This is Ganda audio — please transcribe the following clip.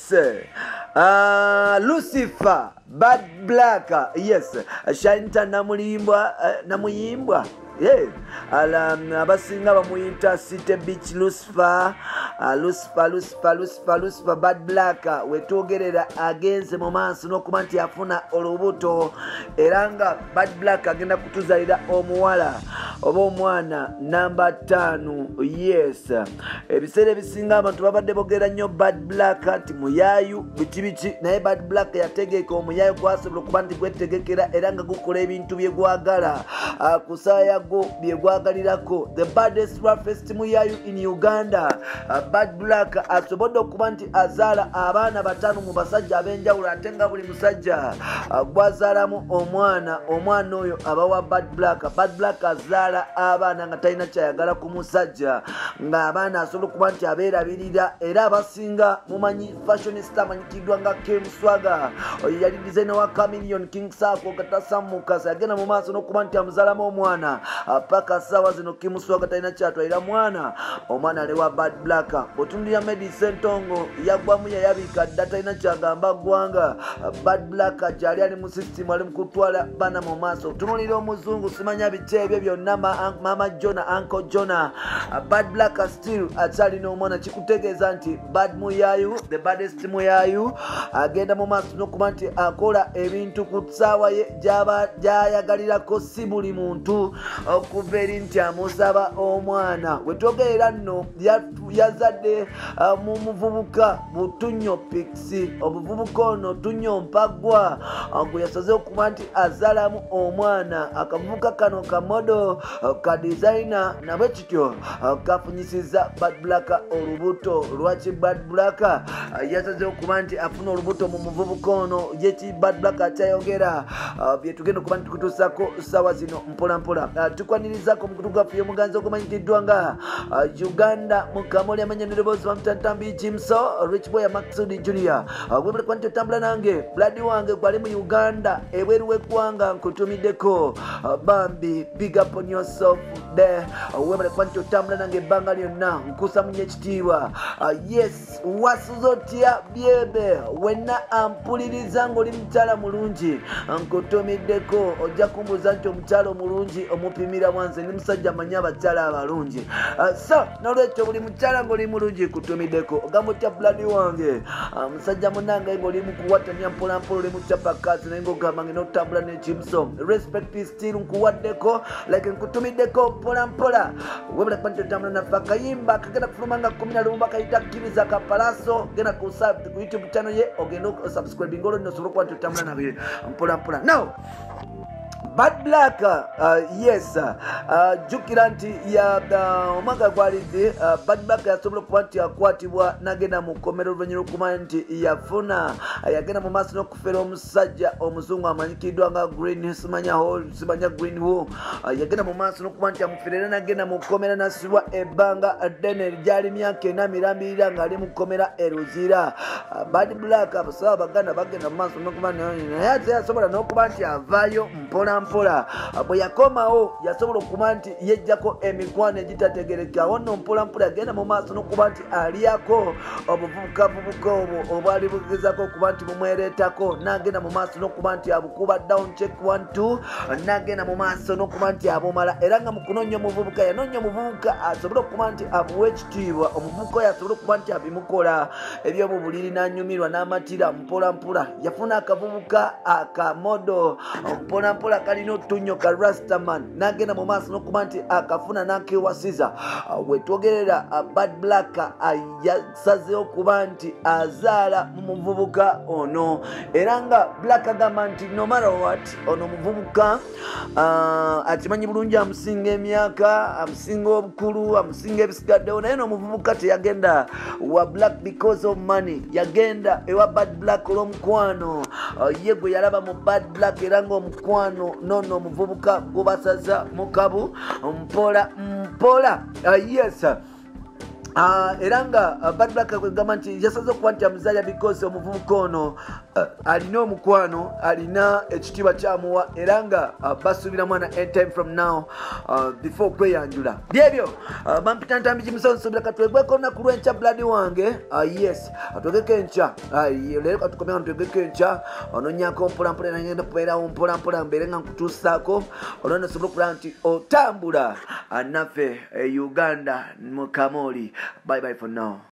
Yes, Lucifer Bad Black, yes, Shanita Namuyimbwa, Namuyimbwa. Yeah, abasinga bamuyita City Beach Lucifer, Lucifer, Lucifer, Lucifer, Lucifer Bad Black. Wetwogerera agenze mu maaso n'okuba nti afuna olubuto, era nga Bad Black agenda kutuzalira omuwala oba omwana namba 5. Yes, ebiseera ebisinga abantu babadde boogera nnyo Bad Black nti muyaayu biki biki, naye Bad Black yategeka omuyaayu gwasobola okuba nti gwetegekera era nga gukola ebintu bye gwagala ku ssaawa go bye gwagalirako. The baddest roughest muyayu in Uganda, Bad Black asobodde okuba nti azaala abaana 5 mu basajja ab'enjawulo, ate nga buli musajja gwazaalamu omwana, omwana oyo abawa Bad Black. Bad Black azaala abaana nga talina kyayagala ku musajja, ng'abaana asobola okuba nti abeerabirira. Era abasinga mumanyi fashionista amanyikiddwa nga Kim Swagger, oyo yali designer wa Chameleon, King Sako Katasamukasa, yagenda mu maaso n'okuba nti amuzaalamu omwana paka ssaawa zino Kim Swagger talina kyatwalira mwana, omwana alewa Bad Black. Bw'otunulira Medi Ssentongo yaggwamu yayabika dda, talina kyagamba ggwanga. Bad Black gyali ali mu system, ali mu kutwala baana mu maaso. Otunulira omuzungu simanya biki ebyo byonna, Mama Jona, Uncle Jona, Bad Black still akyalina omwana, kikutegeeza nti Bad Muyayu, the baddest muyayu, agenda mu maaso n'okuba nti akola ebintu ku ssaawa ye gy'ayagalirako, si buli muntu okuva eri nti amusaba omwana. Wetwogerera nno yazadde mu muvubuka Butunyo Pixi, omuvubuka ono Tunyo Mpaggwa gwe yasaze okuba nti azaalamu omwana. Akavubuka kano kamodo ka designer, nabwe kityo kafunyisizza Bad Black olubuto. Lwaki Bad Black yasaze okuba nti afuna olubuto mu muvubuka ono? Yeki Bad Black akyayogera bye tugenda okuba nti tukutuusaako ssaawa zino mpola mpola. Tukwanirizaako mukutu gwaffe omuganzi ogumanyikiddwa nga Uganda Mukamoli, amanya n'eddoboozi Bamutantambi Jimso Rich Boy Maxud Junior. Webale kuba nti otambula nange, blood wange gwali mu Uganda ebweru w'eggwanga, nkutumiddeko bambi, big up on yourself there. Webale kuba nti otambula nange ebbanga lyonna, nkusa munyo ekitiibwa. Yes, wasuze otya byebe wenna ampuliriza ng'oli mukyala mulungi, nkutumiddeko. Ojja kumbuuza nti omukyala omulungi omupimira wanze, ndi musajja amanyi abakyala abalungi. So nolwekyo buli mukyala ng'oli mulungi nkutumiddeko. Ogamba otya blood wange, musajja munnange ng'oli mu kuwatanya mpolampola, oli mu kyapakazi naye ng'ogamba ng'ina otambula n'ekimuso, respect is still nkuwaddeko, like nkutumiddeko mpola mpola. Webale kuba nti otambula naffe. Akayimba kagenda kufuluma nga 11, bakayita Kkiriza Kapalaso. Genda ku YouTube channel ye ogenda osubscribing, olwo nno osobola okuba nti otambula nabye mpola mpola. Now Bad Black, yes, jjukira nti omwaka gwalidde Bad Black yasobola okuba nti akwatibwa n'agenda mu kkomero oluvannyuma lw'okuba nti yafuna yagenda mu maaso n'okufera omusajja omuzungu amanyikiddwa nga Green simanya Hall, simanya Green Hall. Yagenda mu maaso n'okuba nti amufera era n'agenda mu kkomera n'asibwa ebbanga ddene lyali myaka 4 mirambirira ng'ali mu kkomera e Luzira. Bad Black abasawo abaganda bagenda mu maaso n'okuba naye ate yasobola n'okuba nti avaayo mpola mpola. Bwe yakomawo yasobola okuba nti yeggyako emikwano egitategerekeka. Awo nno mpola mpola yagenda mu maaso n'okuba nti alyako obuvubukavubuka obwo obwali bugezaako okuba nti bumwereetako, n'agenda mu maaso n'okuba nti abukuba down check 1 2, n'agenda mu maaso n'okuba nti abumala. Era nga mu kunoonya omuvubuka yanoonya omuvubuka asobole okuba nti amuwa ekitiibwa, omuvubuka oyo asobole okuba nti abimukola eby'omu buliri n'anyumirwa n'amatira mpola mpola. Yafuna akavubuka akamodo mpola mpola kalina otunyo ka Rastaman, n'agenda mu maaso n'okuba nti akafuna n'akewasiza. Wetwogerera Bad Black yasazeewo okuba nti azaala mu muvubuka ono, era nga Black agamba nti no matter what, ono omuvubuka akimanyi bulungi amusinga emyaka, amusinga obukulu, amusinga ebisigaddewo, naye n'omuvubuka teyagenda wa Black because of money, yagenda ewa Bad Black olw'omukwano ye gwe yalaba mu Bad Black, era ng'omukwano nono omuvubuka gubasaza mu kabu mpola mpola. Yes. Era nga Bad Black kwegamba nti yasaze okuba nti amuzaalira because omuvubuka ono alina omukwano, alina ekitiibwa kyamuwa, era nga basuubira mwana anytime from now before okweyanjula. Byebyo, bampita Ntambi Kimuso. Nsuubira katwegweko olunaku lw'enkya, blood wange. Yes, twegeko enkya. Leero katukomea, twegeko enkya. Ononyako mpolampola, era ngenda kubeerawo mpolampola, mbeere nga nkutuusaako olwo nosobola okulaba nti otambula naffe e Uganda mu Kamoli. Bye bye for now.